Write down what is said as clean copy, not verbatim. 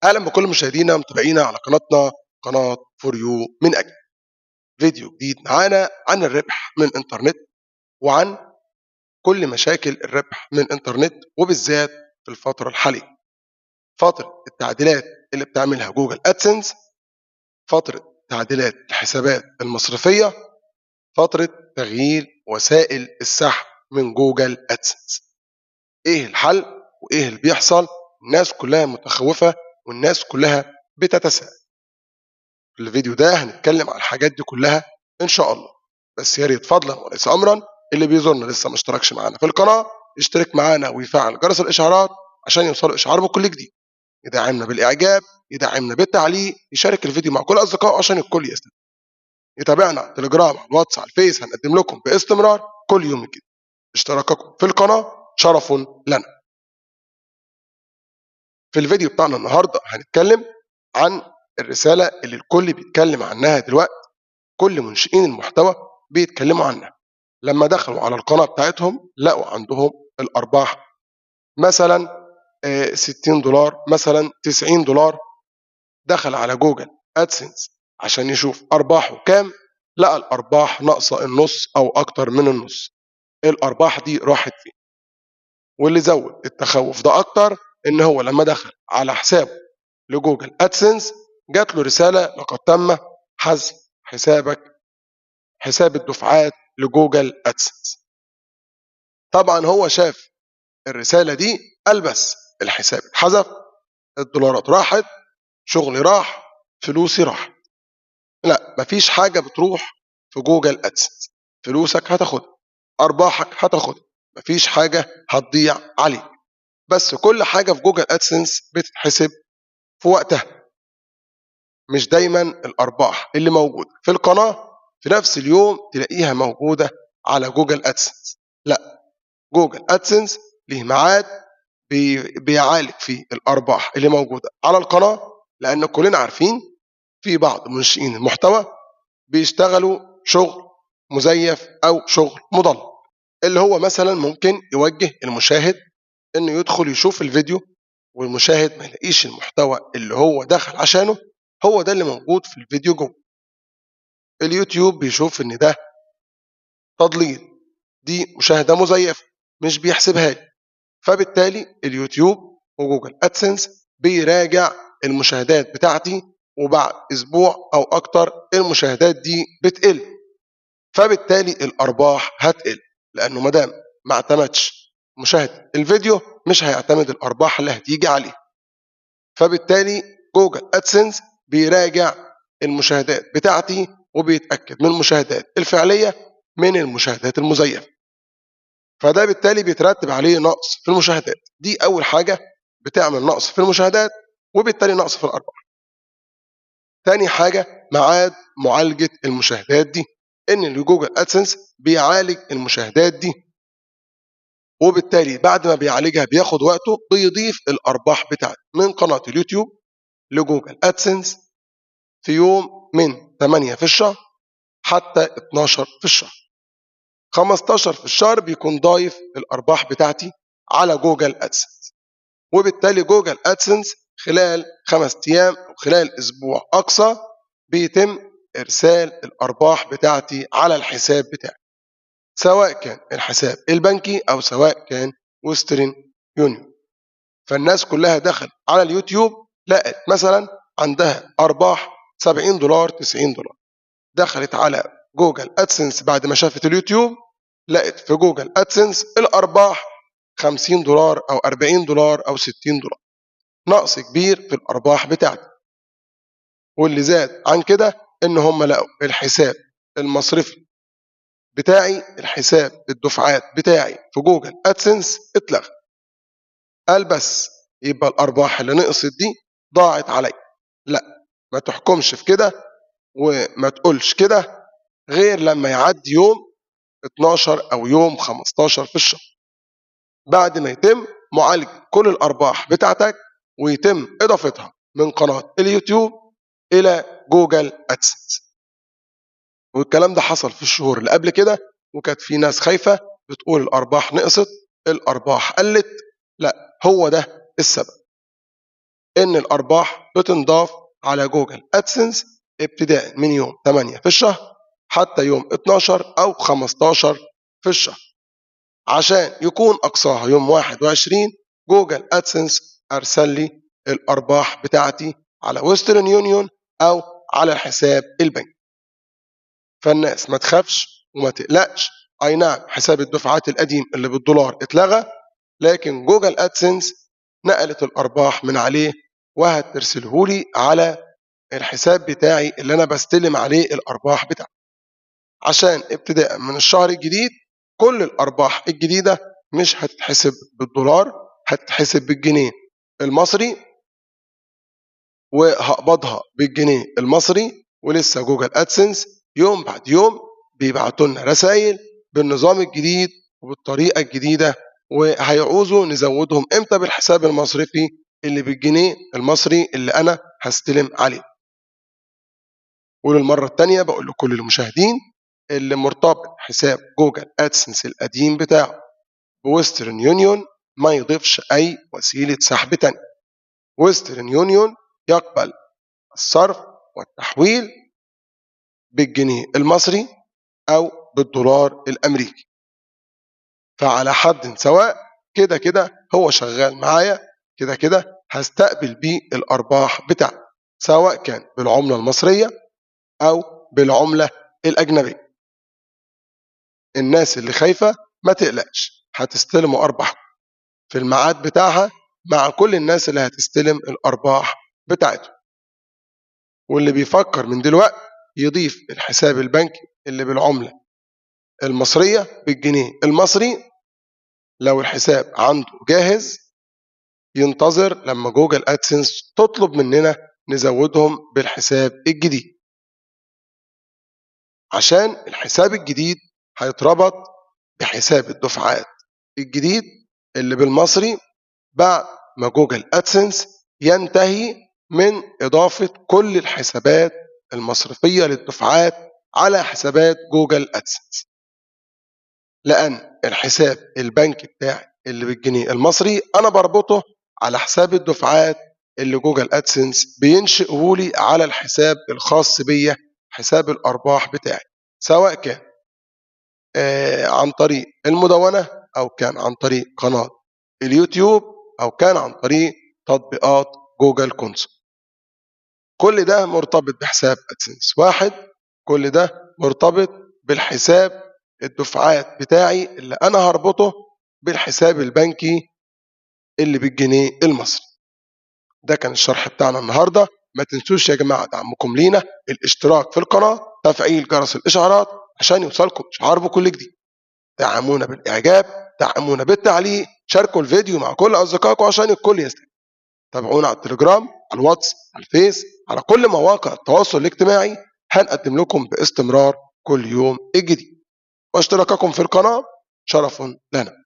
اهلا بكل مشاهدينا ومتابعينا على قناتنا، قناة For You. من اجل فيديو جديد معانا عن الربح من الانترنت وعن كل مشاكل الربح من الانترنت، وبالذات في الفترة الحالية، فترة التعديلات اللي بتعملها Google AdSense، فترة تعديلات الحسابات المصرفيه، فترة تغيير وسائل السحب من Google AdSense. ايه الحل وايه اللي بيحصل؟ الناس كلها متخوفه والناس كلها بتتساءل. في الفيديو ده هنتكلم على الحاجات دي كلها ان شاء الله. بس يا ريت فضلا وليس امرا، اللي بيزورنا لسه ما اشتركش معانا في القناة يشترك معانا ويفعل جرس الاشعارات عشان يوصله اشعار بكل جديد. يدعمنا بالاعجاب، يدعمنا بالتعليق، يشارك الفيديو مع كل اصدقائه عشان الكل يستفيد. يتابعنا على التليجرام، على الواتس، على الفيس، هنقدم لكم باستمرار كل يوم جديد. اشتراككم في القناة شرف لنا. في الفيديو بتاعنا النهارده هنتكلم عن الرسالة اللي الكل بيتكلم عنها دلوقتي، كل منشئين المحتوى بيتكلموا عنها. لما دخلوا على القناة بتاعتهم لقوا عندهم الأرباح مثلا $60، مثلا $90. دخل على Google AdSense عشان يشوف أرباحه كام، لقى الأرباح ناقصة النص أو أكتر من النص. الأرباح دي راحت فين؟ واللي زود التخوف ده أكتر إن هو لما دخل على حسابه ل Google AdSense جات له رسالة: لقد تم حذف حسابك، حساب الدفعات ل Google AdSense. طبعا هو شاف الرسالة دي قال بس الحساب اتحذف، الدولارات راحت، شغلي راح، فلوسي راحت. لا، مفيش حاجة بتروح في Google AdSense. فلوسك هتاخدها، أرباحك هتاخدها، مفيش حاجة هتضيع عليك. بس كل حاجة في Google AdSense بتتحسب في وقتها، مش دايما الأرباح اللي موجودة في القناة في نفس اليوم تلاقيها موجودة على Google AdSense. لا، Google AdSense ليه ميعاد بيعالج فيه الأرباح اللي موجودة على القناة، لأن كلنا عارفين في بعض منشئين المحتوى بيشتغلوا شغل مزيف أو شغل مضلل، اللي هو مثلا ممكن يوجه المشاهد إنه يدخل يشوف الفيديو والمشاهد ما يلاقيش المحتوى اللي هو دخل عشانه، هو ده اللي موجود في الفيديو جوه. اليوتيوب بيشوف إن ده تضليل، دي مشاهدة مزيفة، مش بيحسبها لي. فبالتالي اليوتيوب و Google AdSense بيراجع المشاهدات بتاعتي، وبعد أسبوع أو أكتر المشاهدات دي بتقل، فبالتالي الأرباح هتقل، لأنه مادام ما اعتمدش مشاهدة الفيديو مش هيعتمد الأرباح اللي هتيجي عليه. فبالتالي Google AdSense بيراجع المشاهدات بتاعتي وبيتأكد من المشاهدات الفعلية من المشاهدات المزيفة، فده بالتالي بيترتب عليه نقص في المشاهدات. دي أول حاجة بتعمل نقص في المشاهدات وبالتالي نقص في الأرباح. تاني حاجة ميعاد معالجة المشاهدات دي، إن ال Google AdSense بيعالج المشاهدات دي، وبالتالي بعد ما بيعالجها بياخد وقته، بيضيف الأرباح بتاعته من قناة اليوتيوب ل Google AdSense في يوم من 8 في الشهر حتى 12 في الشهر. 15 في الشهر بيكون ضايف الأرباح بتاعتي على Google AdSense، وبالتالي Google AdSense خلال 5 أيام أو خلال أسبوع أقصى بيتم إرسال الأرباح بتاعتي على الحساب بتاعي، سواء كان الحساب البنكي أو سواء كان Western Union. فالناس كلها دخلت على اليوتيوب لقت مثلا عندها أرباح $70، $90. دخلت على Google AdSense بعد ما شافت اليوتيوب لقت في Google AdSense الأرباح $50 أو $40 أو $60، نقص كبير في الأرباح بتاعتي. واللي زاد عن كده إن هم لقوا الحساب المصرفي بتاعي، الحساب الدفعات بتاعي في Google AdSense اتلغى. قال بس يبقى الأرباح اللي نقصت دي ضاعت عليا. لا، ما تحكمش في كده وما تقولش كده غير لما يعدي يوم 12 أو يوم 15 في الشهر، بعد ما يتم معالجة كل الأرباح بتاعتك ويتم إضافتها من قناة اليوتيوب إلى Google AdSense. والكلام ده حصل في الشهور اللي قبل كده، وكانت في ناس خايفة بتقول الأرباح نقصت، الأرباح قلت. لا، هو ده السبب. إن الأرباح بتنضاف على جوجل أدسنس ابتداء من يوم 8 في الشهر حتى يوم 12 أو 15 في الشهر، عشان يكون أقصاها يوم 21 جوجل أدسنس أرسل لي الأرباح بتاعتي على ويسترن يونيون أو على الحساب البنكي. فالناس ما تخافش وما تقلقش، أي نعم حساب الدفعات القديم اللي بالدولار اتلغى، لكن جوجل أدسنس نقلت الأرباح من عليه وهترسلهولي على الحساب بتاعي اللي أنا بستلم عليه الأرباح بتاعتي، عشان ابتداء من الشهر الجديد كل الأرباح الجديدة مش هتتحسب بالدولار، هتتحسب بالجنيه المصري، وهقبضها بالجنيه المصري. ولسه جوجل أدسنس يوم بعد يوم بيبعتوا لنا رسائل بالنظام الجديد وبالطريقة الجديدة، وهيعوزوا نزودهم امتى بالحساب المصرفي اللي بالجنيه المصري اللي أنا هستلم عليه. وللمرة التانية بقول لكل المشاهدين اللي مرتبط حساب جوجل أدسنس القديم بتاعه بويسترن يونيون ما يضيفش أي وسيلة سحب تانية. ويسترن يونيون يقبل الصرف والتحويل بالجنيه المصري أو بالدولار الأمريكي، فعلى حد سواء كده كده هو شغال معايا، كده كده هستقبل بيه الأرباح بتاعتي سواء كان بالعملة المصرية أو بالعملة الأجنبية. الناس اللي خايفة ما تقلقش، هتستلموا أرباحكم في الميعاد بتاعها مع كل الناس اللي هتستلم الأرباح بتاعتهم. واللي بيفكر من دلوقتي يضيف الحساب البنكي اللي بالعملة المصرية بالجنيه المصري، لو الحساب عنده جاهز ينتظر لما جوجل أدسنس تطلب مننا نزودهم بالحساب الجديد، عشان الحساب الجديد هيتربط بحساب الدفعات الجديد اللي بالمصري بعد ما جوجل أدسنس ينتهي من إضافة كل الحسابات المصرفية للدفعات على حسابات جوجل أدسنس. لأن الحساب البنكي بتاعي اللي بالجنيه المصري أنا بربطه على حساب الدفعات اللي جوجل أدسنس بينشئه لي على الحساب الخاص بيا، حساب الأرباح بتاعي، سواء كان عن طريق المدونة أو كان عن طريق قناة اليوتيوب أو كان عن طريق تطبيقات جوجل كونسول. كل ده مرتبط بحساب أدسنس واحد، كل ده مرتبط بالحساب الدفعات بتاعي اللي أنا هربطه بالحساب البنكي اللي بالجنيه المصري. ده كان الشرح بتاعنا النهارده. ما تنسوش يا جماعة دعمكم لينا، الاشتراك في القناة، تفعيل جرس الإشعارات عشان يوصلكم إشعار بكل جديد. دعمونا بالإعجاب، دعمونا بالتعليق، شاركوا الفيديو مع كل أصدقائكم عشان الكل يستفيد. تابعونا على التليجرام، على الواتس، على الفيس، على كل مواقع التواصل الاجتماعي. هنقدم لكم باستمرار كل يوم الجديد. واشتراككم في القناة شرف لنا.